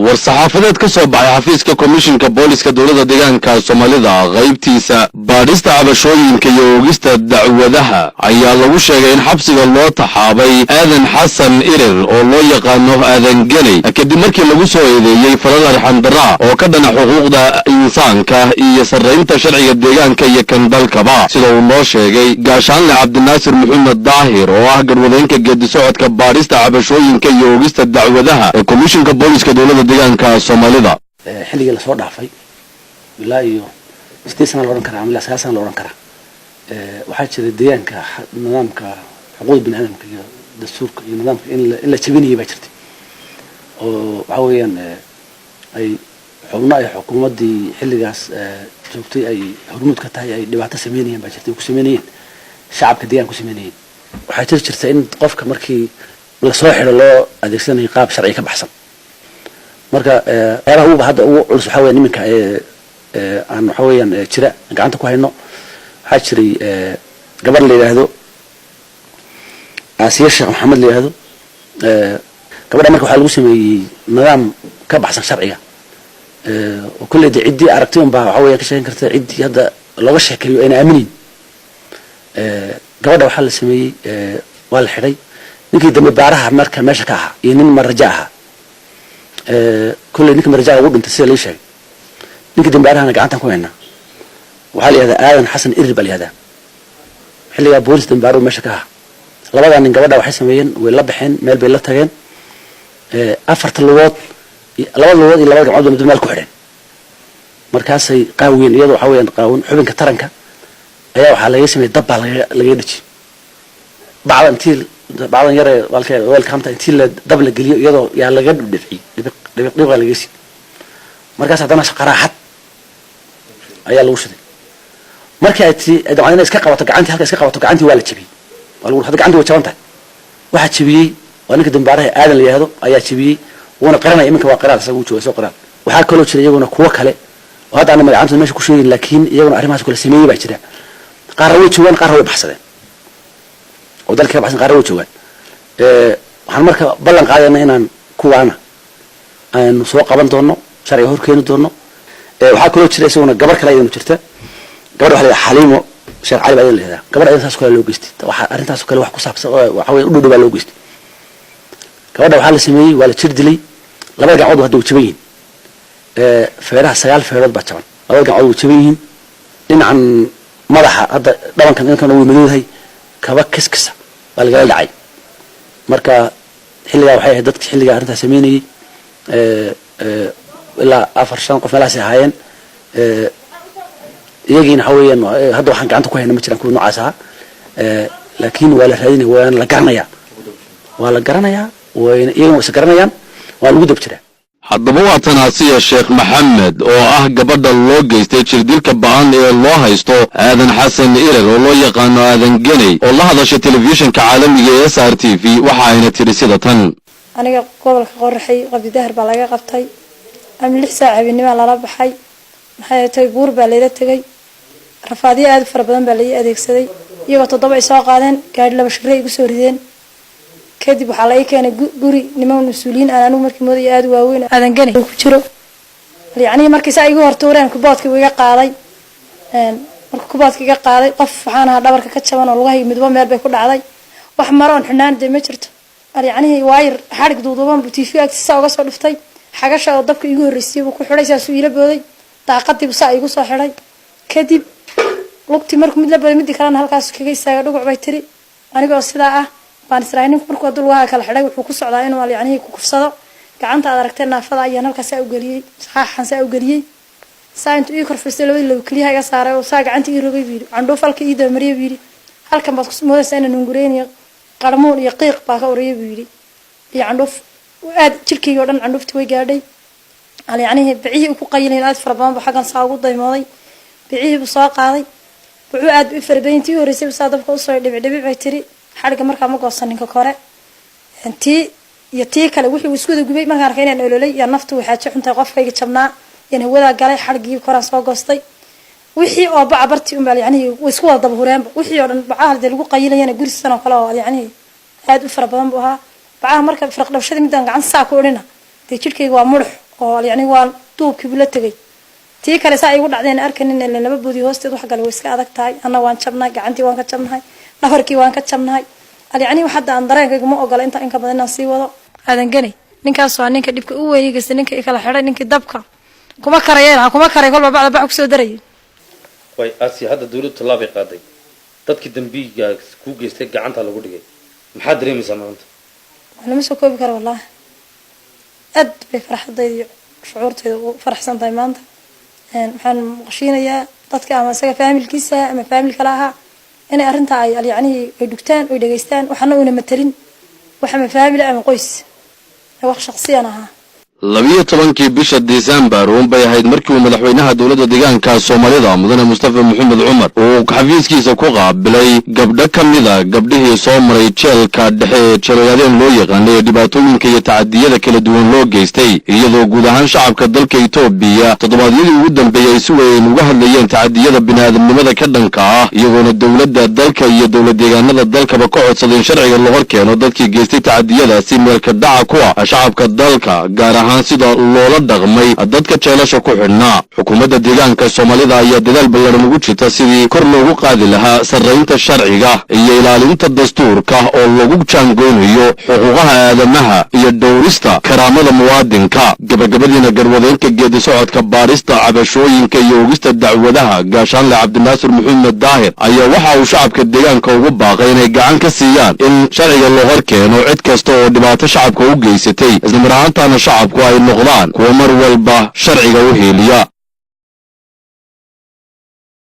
War-saxaafadeed ka soo baxay xafiiska komishinka booliska dowladda deegaanka Soomaalida, qaybtiisa baadhista cabashooyinka iyo oogista dacwadaha, ayaa lagu sheegay in xabsiga loo taxaabay Aadan Xasan Irir oo loo yaqaano Aadan Geney, kadib markii lagu soo eedeeyey falal arxandarra oo ka dhana xuquuqda insaanka iyo sarraynta sharciga deegaanka iyo kan dalkaba, sida uu noo sheegay gaashaanle Cabdinaasir Maxamed Daahir oo ah garwadeenka geeddi socodka baadhista cabashooyinka iyo oogista dacwadaha ee komishinka booliska dowladda deegaanka Soomaalida. Xilligii lasoo dhaafay, ilaa iyo 8 sana la odhan karaa ama ilaa 9 sana la odhan karaa, waxaa jira deegaanka nidaamka xuquuqda bini aadamka iyo dastuurka iyo nidaamka in la jabinayay baa jirtay, oo waxa weeyaan ay xubno ay xukuumaddii xilligaas joogtay ay hormuud ka tahay ay dhibaato sameynayeen baa jirtay, ku sameynayeen shacabka deegaanka ku sameynayeen. Waxaa jiri jirta in qofka markii lasoo xidho loo adeegsanayo qaab sharci ka baxsan. Marka waxyaabaha uba hadda ugu culus waxaa weya niminka aan waxa weeyaan jira gacanta ku hayno, waxaa jiray gabar la yidhaahdo Aasiya Sheekh Maxamed la yidhaahdo. Gabadha marka waxaa lagu sameeyey nidaam ka baxsan sharciga, oo kolley de ciddii aragtay unbaa waxa weeyaan ka sheekan karta, ciddii hadda looga sheekeeyo ayna aaminin. Gabadha waxaa la sameeyey, waa la xidhay ninkii dambe baaraha marka meesha ka ahaa iyo nin maraja ahaa. Kolley ninka marajaha ugu dhintay sida lii sheegay, ninkii dambe baarahana gacantan ku haynaa. Waxaa la yihahdaa Aadan Xasan Irir baa la yihahdaa. Xilligaa boolis dambaaruhu meesha ka ahaa. Labadaa nin gabadha waxay sameeyeen, way la baxeen, meel bay la tageen, afarta lugood, labada lugood iyo labada gacmood ba mid meel ku xidheen. Markaasay qaawiyeen, iyadoo waxa weeyaan qaawan. Xubinka taranka ayaa waxaa laga sameeyey dab baa lagaga dhejiyey bacda, intii bacdan yare walka weelka hamta intii la dab la geliyo iyadoo yaa laga dhibdhibciyey, dhibiq dhibiq dhibiqa laga siiyey. Markaas haddana qaraaxad ayaa lagu shiday. Markii ay tii ay damcday inay iska qabato gacantii, halka iska qabato gacantii, waa la jabiyey. Waa lagu hadda gacantii way jaban tahay. Waxaa jabiyey waa ninka dambaaraha Aadan la yihahdo ayaa jabiyey, wuuna qiranaya iminka, waa qiraal, isaga uu jooga soo qiraal. Waxaa kaloo jira iyaguna kuwo kale oo hadda ana magacantooda meesha ku sheegin, laakiin iyaguna arrimahaas kale sameeyey baa jira. Qaarna way joogaan, qaarna way baxsadeen oo dalka ka baxsan, qaarna way joogaan. Waxaan marka ballan qaadayna inaan kuwaana aynu soo qaban doono, sharciga hor keeni doono. Waxaa kaloo jira isaguna gabar kale iyaduna jirta. Gabadha waxa la yidhaha Xaliimo Sheekh Cali baa iyadana la yidhahdaa. Gabadh ayada saas kale loo geystay, waxaa arrintaas kale wax ku saabsan oo waxa weya u dhow dhow baa loo geystay. Gabadha waxaa la sameeyey, waa la jir dilay. Labada gacmood hadda way jaban yihiin, feeraha sagaal feerood baa jaban, labada gacmood way jaban yihiin. Dhinacan madaxa hadda dhabankan dhinkan way madowdahay, kaba kiskisa baa lagala dhacay. Marka xilligaa waxay ahayd dadki xilligaa arrintaas sameynayey ilaa afar shan qof meelahaasay ahaayeen. Iyagiina waxa weeyaan hadda waxaan gacanta ku hayna ma jiraan kuwa noocaas ahaa, laakiin waa la raadinaya, waana la garanayaa, waa la garanayaa, wayna iyaguna waa is garanayaan, waa lagu dab jiraa. Haddaba waa tan Asiya Sheekh Maxamed oo ah gabadha loo geystay jirdilka ba'an ee loo haysto Aadan Xasan Irer oo loo yaqaano Aadan Geney, oo la hadashay telefishinka caalamiga ee SRTV. Waxa ayna tidhi sida tan: Aniga gobolka Qoraxay, Qabdidahar baa laga qabtay ama 6 saac habeennimaa lala baxay. Maxay tahay, buur baa layla tegay, rafaadyo aada u fara badan baa lai adeegsaday. Iyagoo toddoba ay soo qaadeen, gaadhi laba shirre igu soo rideen. Kadib waxaa la ii keenay guri niman mas-uuliyiin aan anigu markii moodaya aada u waaweyn, Aadan Gani ku jiro. Yacnii markii saa igu hortuureen, kuboodka iga qaaday. Marka kuboodka iga qaaday, qof waxaan ahaa dhabarka ka jaban oo lugahay midba meel bay ku dhacday, wax maroon xidhnaan dee ma jirto. Yacnihii waayir xadhig duuduuban buu TV agtiisa uga soo dhuftay, xagasha oo dabka iigu horreysiyay buu ku xidhay, saasuu iila booday, daaqadiibu saa igu soo xidhay. Kadib lugtii markuu mid la booday, midii kalena halkaas kaga istaagay, dhuguc bay tiri. Anigoo sidaa ah baan israahay ninku markuu hadduu lugaha kala xidhay, wuxuu ku socdaa inuu yacnihii ku kufsado. Gacanta aad aragtee naafada ayaan halkaas saa u geliyey, saxaaxan saa u geliyey. Saa intuu ii korfistay, labadii low keliyaha iga saaray oo saa gacanta ii rogay buu yidhi, candhuuf halka ii dabamariyay buu yidhi, halkan baad ku moodaysaa inaan hungureynayo, qarmuun iyo qiiq baa ka uriyay buu yidhi iyo candhuuf aad jirkayga o dhan candhuufti way gaadhay. Yacnihii bicihii uu ku qayilayn aad fara badan buu xaggan saa ugu daymooday, bicihii buu soo qaaday, wuxuu aad u fara badan. Tii horreysay buu saa dabka usoo dhibic dhibic bay tiri. Xadhigga markaa ma goosan ninka kore, tii iyo tii kale wixii uu isku wada gubay. Markaan arkay inaan ololay yaa naftu waxaa xuntahay, qofkayga jabnaa yaan hawadaa galay, xadhiggii koraan soo goostay. Wixii oo baca bartii unbaa yacnihii way isku wada daba hureenba, wixii oo dhan bacaha dee lagu qayilayana guri sidan oo kale oo yacnihii aad u fara badan buu ahaa bacaha. Marka firaq dhawshadii midaan gacan saa ku odhina dee jidhkayga waa mudux. Oo yacni waa duubkiibu la tegay. Tii kale saa igu dhacdeen arkanin ilaa laba boodi hoosteed wax gale way iska adag tahay. Anna waan jabnahay, gacantii waan ka jabnahay, dhabarkii waan ka jabnahay. Yacni wax hadda aan dareenkayga ma ogola inta in ka badan inaan sii wado. Aadan Geni ninkaas waa ninka dhibka u weyn geysta, ninka i kala xidhay, ninkii dabka kuma karayeen, kuma karay, kolba bacda bac kusoo darayay. Way Aasiya, hadda dawladdu tallaabay qaaday, dadkii dambiga kuu geystay gacanta lagu dhigay. Maxaad dareemaysaa maanta? Wax lama soo koobi karo wallahi. Aad bay farxadayda iyo shucuurtayda ugu faraxsan tahay maanta. Waxaan maqashiinayaa dadka ama isaga faamilkiisa ama faamil kale ahaa inay arrintaa ay yacnihii ay dhugtaan oy dhegaystaan. Waxana una matelin wax ama faamil ama qoys, wax shaqsiyan ahaa. 12-kii bisha Disembar uunbay ahayd markii uu madaxweynaha dowladda deegaanka Soomaalida, Mudane Mustafa Maxamed Cumar, uu xafiiskiisa ku qaabilay gabdho ka mida gabdhihii soo maray jeelka dhexe ee Jeel Ogaadeen loo yaqaanay ee dhibaatooyinka iyo tacadiyada kala duwan loo geystay, iyadoo guud ahaan shacabka dalka Itoobiya toddobaadyadii ugu dambeeyey ay si weyn uga hadlayeen tacadiyada bini'aadamnimada ka dhanka ah, iyagoona dowladda dalka iyo dowlad deegaanada dalkaba ka codsaday in sharciga loo hor keeno dadkii geystay tacadiyadaasi meelka dhaca ku ah shacabka dalka, gaar ahaan sida loola dhaqmay dadka jeelasha ku xidhnaa. Xukuumadda deegaanka Soomaalida ayaa dadaal ballaran ugu jirta sidii kor loogu qaadi lahaa sarraynta sharciga iyo ilaalinta dastuurka oo lagu jaangoynayo xuquuqaha aadamaha iyo dhowrista karaamada muwaadinka. Gabagabadiina, garwadeenka geedi socodka baadhista cabashooyinka iyo ogista dacwadaha, Gaashaanle Cabdinaasir Maxamed Daahir, ayaa waxa uu shacabka deegaanka ugu baaqay inay gacan ka siiyaan in sharciga loo hor keeno cid kasta oo dhibaato shacabka u geysatay, islamar ahaantaana shacabku ay noqdaan kuwa mar walba sharciga u hiiliya.